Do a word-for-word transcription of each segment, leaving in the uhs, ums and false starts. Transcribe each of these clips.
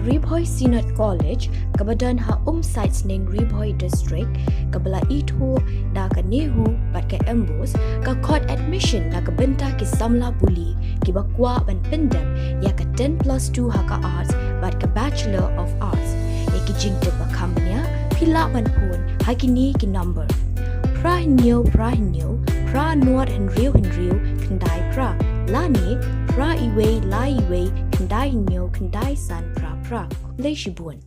Ri Bhoi Synod College, kaba don ha Umsaitsning, Ri Bhoi District, kaba la ithuh da ka NEHU bad ka MBOSE, ka khot admission na ka bynta ki samla pule kiba kwah ban pyndep ïa ka ten plus two ha ka Arts bad ka Bachelor of Arts. Ïa ki jingtip ba kham bniah, phi lah ban phone ha kine ki number: phra hynñiew phra hynñiew phra nod hynriew hynriew khyndai phra, lane phra iwei lai iwei khyndai hynñiew khyndai san phra phra. Khublei shibun.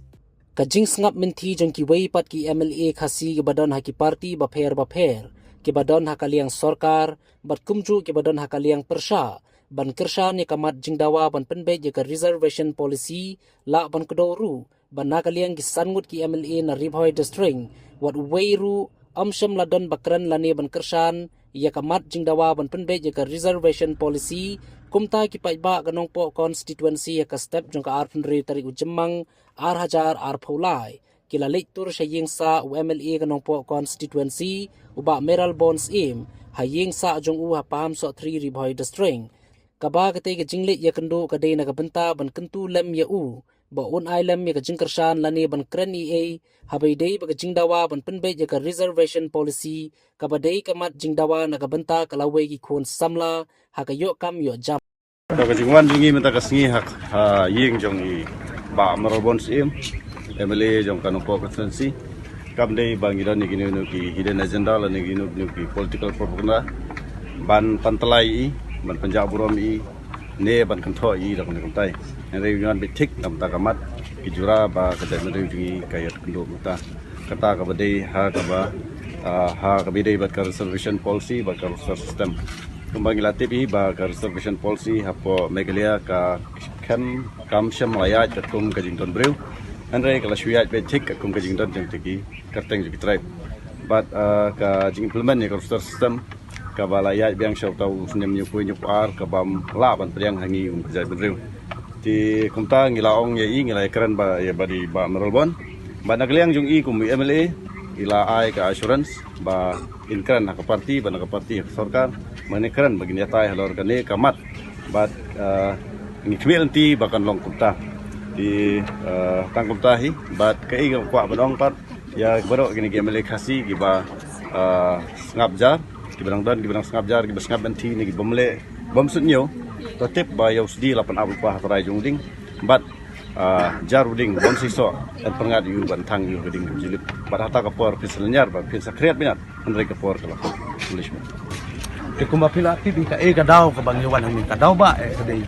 Ka jingsngap mynthi jong kiwei pat ki MLA Khasi kiba don ha ki party bapher bapher, kiba don ha ka liang sorkar bad kumjuh kiba don ha ka liang pyrshah, ban kyrshan ïa ka mat jingdawa ban pynbeit ïa ka reservation policy, lah ban kdew ruh ba na ka liang ki san ngut ki MLA na Ri Bhoi District, wat uwei ruh ym shym la don ba kren lane ban kyrshan ïa ka mat jingdawa ban pynbeit ïa ka reservation policy. Kumta ki paidbah ka Nongpoh constituency ha ka step jong ka arphew hynriew tarik u Jymmang ar hajar arphew lai, ki la leit tur sha ïing sah u MLA ka Nongpoh constituency, u Bah Mayralborn Syiem, ha ïing sah jong u ha Pahamsoh three, Ri Bhoi District. Kaba katei ka jingleit ïakynduh ka dei na ka bynta ban kyntu lem ïa u ba un ai lem ïa ka jingkyrshan lane ban kren ei ei, haba ïadei bad ka jingdawa ban pynbeit ïa ka reservation policy, kaba dei ka mat jingdawa na ka bynta ka lawei ki khun samla ha ka ïoh kam ïoh jam. To, ka jingwan jong ngi mynta ka sngi ha, ha ïing jong i Bah Mayralborn Syiem, MLA jong ka Nongpoh constituency. Kam dei ba ngi don ïa kino kino ki hidden agenda lane kino kino ki political propaganda ban pyntlai i, ban pynjah burom i, ne ban kynthoh i da kumne kumtai. Hynrei ngi wan beit thik na bynta ka mat, ki jura ba ka jaitbynriew jong ngi ka ïakynduh mynta. Kata kaba dei ha kaba, ah, ha kaba ïadei bad ka reservation policy bad ka roster system. Kumba ngi la tip i ba ka reservation policy hapoh Meghalaya ka kham, kam shym la ïaid katkum ka jingdon briew. Hynrei ka la shu ïaid beit thik katkum ka jingdon jong kita ki kyrteng jong ki tribe. Bad, ah, ka jingimplement ïa ka roster system kaba la ïaid biang sha uta u snem hynñiewphew hynñiewphew ar ka bym lah ban pdiang ha ngi kum ka jaitbynriew. Te kumta ngi la ong ïa i, ngi la ïakren bad i, bad i Bah Mayralborn. Bad na ka liang jong i kum u MLA, i la ai ka assurance ba in kren ha ka party, bad na ka party ha ka sorkar, ba ngin kren, ba ngin ïatai halor kane ka mat. Bad, eh, ngi khmih lynti ba kan long kumta. Te, eh, tang kumta hi, bad kaei kaba kwah ban ong pat ïa baroh kine ki MLA Khasi kiba, ah, sngap jar, kiba dang don, kiba dang sngap jar, kiba sngap mynthi ne ki bym leh, bym suidñiew. To tip ba ïa u sdi la pynap lypa ha trai jong u dieng. Bad, ah, jar u dieng bym seisoh, yn pynngat ïa u ban thang ïa u ha ka dieng ka jyllip. Bad hata ka por phin sa lynñiar bad phin sa khriat bniat, hynrei ka por ka la kut. Te kumba phi la tip, kaei ka daw kaba ngi wan hangne, ka daw ba eh ka dei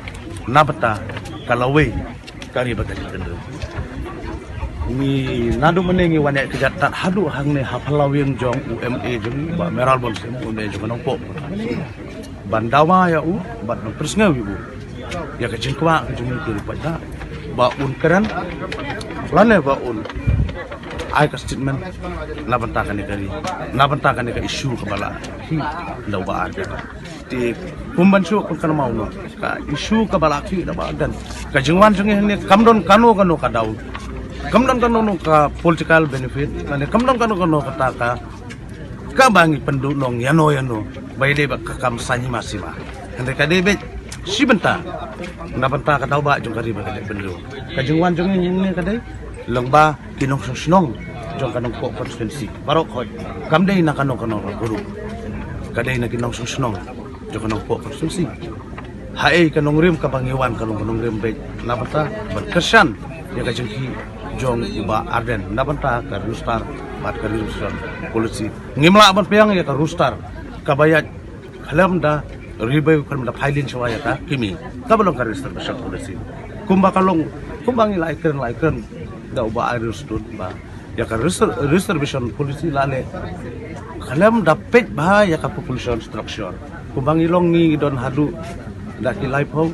na bynta ka lawei ka ri bad ka jaitbynriew. Ngi naduh mynne ngi wan ïaid kjat tad haduh hangne ha phyllaw ïing jong u MLA jong ngi, Bah Mayralborn Syiem, u MLA jong ka Nongpoh, ban dawa ïa u, ban pynsngew ïa u ïa ka jingkwah ka jong ngi ki ri paidbah, ba un kren lane ba un ai ka statement na bynta kane ka ri, na bynta kane ka issue kaba la khih da u Bah Ardent. Te kum ban shu pynkynmaw noh, ka issue kaba la khih da u Bah Ardent, ka jingwan jong ngi hangne kam don kano kano ka daw, kam don kano kano ka political benefit, lane kam don kano kano kata ka, kaba ngi pynduh nong ïano ïano ba ïadei bad ka kam saiñ hima sima. Hynrei ka dei beit shi bynta na bynta ka daw ba jong ka ri bad ka jaitbynriew. Ka jingwan jong ngi hangne ka dei lyngba ki nongshong shnong jong ka Nongpoh constituency baroh khoit. Kam dei na kano kano ka group, ka dei na ki nongshong shnong jong ka Nongpoh constituency. Haei ka nongrim kaba ngi wan ka long ka nongrim beit na bynta ban kyrshan ïa ka jingkhih jong u Bah Ardent na bynta ka roster bad ka reservation policy. Ngim lah ban pdiang ïa ka roster kaba ïaid khlem da review, khlem da phailin shuwa ïa ka kmie kaba long ka reservation policy. Kumba ka long, kumba ngi la ïakren, la ïakren da u Bah Ardent Syiem ba ïa ka reser-, reservation policy la leh khlem da peit bha ïa ka population structure. Kumba ngi long ngi don haduh da ki laiphew,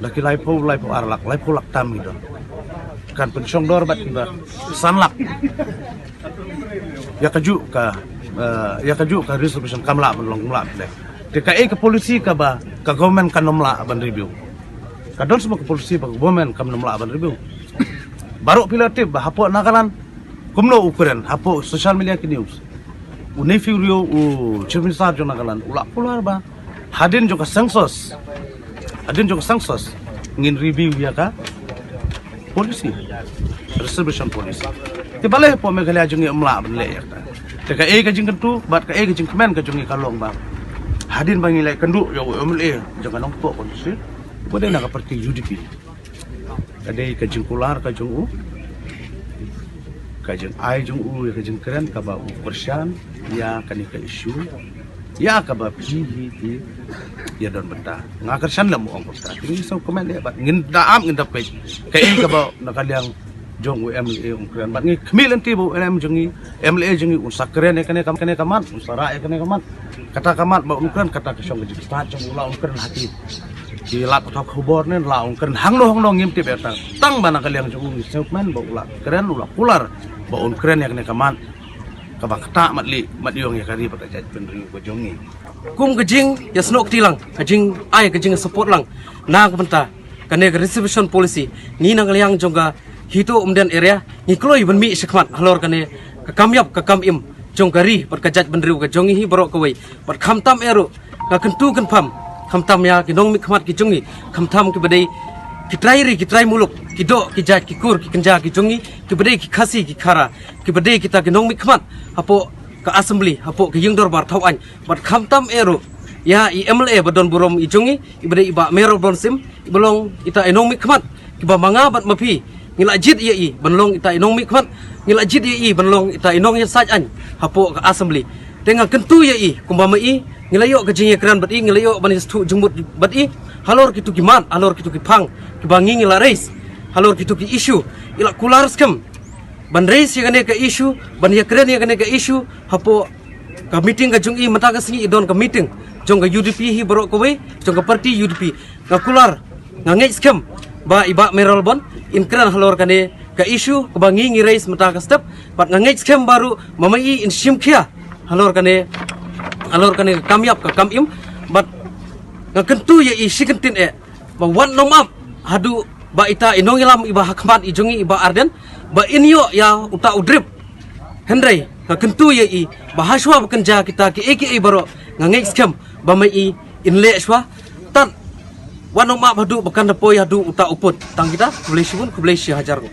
da ki laiphew, laiphew ar lak, laiphew lak tam ngi don. Kan pynshong dor bad kiba san lak. Ïa kajuh ka, eh, ïa kajuh ka reservation kam lah ban long, kam lah ban leh. Te kaei ka policy kaba ka government kan ym lah ban review? Ka don shuh ka policy ba ka government kam ym lah ban review. Baroh phi la tip ba hapoh Nagaland kumno u kren, hapoh social media ki news. U Neiphiu Rio, u Chief Minister jong Nagaland, u la kular ba hadien jong ka census, hadien jong ka census ngin review ïa ka Policy, reservation policy. Te balei hapoh Meghalaya jong ngi ym lah ban leh ïa kata? Te kaei ka jingkyntu bad kaei ka jingkmen ka jong ngi ka long ba hadien ba ngi leh kynduh ïa u M L A jong ka Nongpoh constituency, ba dei na ka party U D P, ka dei ka jingkular ka jong u, ka jingai jong u ïa ka jingkren kaba u kyrshan ïa kane ka issue ïa kaba phi hi phi ïa don bynta. Nga kyrshan lem u ong bynta. Te ngi sngewkmen ïa bad ngin da ap ngin da peit kaei kaba na ka liang jong u M L A u kren. Bad ngi khmih lynti ba u M L A jong ngi, M L A jong ngi un sa kren ïa kane ka, kane ka mat, un sa rah ïa kane ka mat. Kata ka mat ba un kren, kata ka shong ka jingstad jong u, la un kren ha ki, ki lad pathai khubor ne la un kren hangno hangno ngim tip ïa ta. Tang ba na ka liang jong u ngi sngewkmen ba u la kren, u la kular ba un kren ïa kane ka mat kaba ktah mat lieh mat ïong ïa ka ri bad ka jaitbynriew ka jong ngi. Kum ka jingïasnoh kti lang, ka jingai, ka jingsupport lang na ka bynta kane ka reservation policy, ngi na ka liang jong ka Hito Umden area ngi kloi ban mih shakhmat halor kane ka kam ïap ka kam im jong ka ri bad ka jaitbynriew ka jong ngi hi baroh kawei. Bad khamtam eh ruh nga kyntu kynpham, khamtam ïa ki nongmihkhmat ki jong ngi, khamtam kiba dei ki trai ri ki trai muluk, ki doh ki jait ki kur ki kynja ki jong ngi, kiba dei ki Khasi ki Khara, kiba dei kita ki nongmihkhmat hapoh ka assembly, hapoh ka ïing dorbar thaw aiñ. Bad khamtam eh ruh ïa i M L A ba don burom i jong ngi, iba dei i Bah Mayralborn Sym, iba long ita i nongmihkhmat kiba ma nga bad ma phi ngi la jied ïa i ban long ita i nongmihkhmat, ngi la jied ïa i ban long ita i nongïasaid aiñ hapoh ka assembly. Te nga kyntu ïa i kumba ma i ngi la ïoh ka jingïakren bad i, ngi la ïoh ban ïathuh jingmut bad i halor kitu ki mat, halor kitu ki phang kiba ngi ngi la raise, halor kitu ki issue. I la kular skhem ban raise ïa kane ka issue, ban ïakren ïa kane ka issue hapoh ka meeting ka jong i. Mynta ka sngi i don ka meeting jong ka U D P hi baroh kawei, jong ka party U D P. Nga kular, nga ngeit skhem ba i Bah Mayralborn in kren halor kane ka issue kaba ngi ngi raise mynta ka step. Bad nga ngeit skhem ba ruh ma ma i in shim khia halor kane, halor kane ka kam ïap ka kam im. Bad nga kyntu ïa i shi kyntien eh ba wat nym ap haduh ba ita i nongïalam iba ha khmat i jong i, i Bah Ardent, ba in ïoh ïa uta u drip. Hynrei nga kyntu ïa i ba hashwa ba kynja kita kiei kiei baroh, nga ngeit skhem ba ma i in leh shwa. Tad wat nym ap haduh ba kan da poi haduh uta u pud. Tang kita, khublei shibun, khublei shi hajar nguh.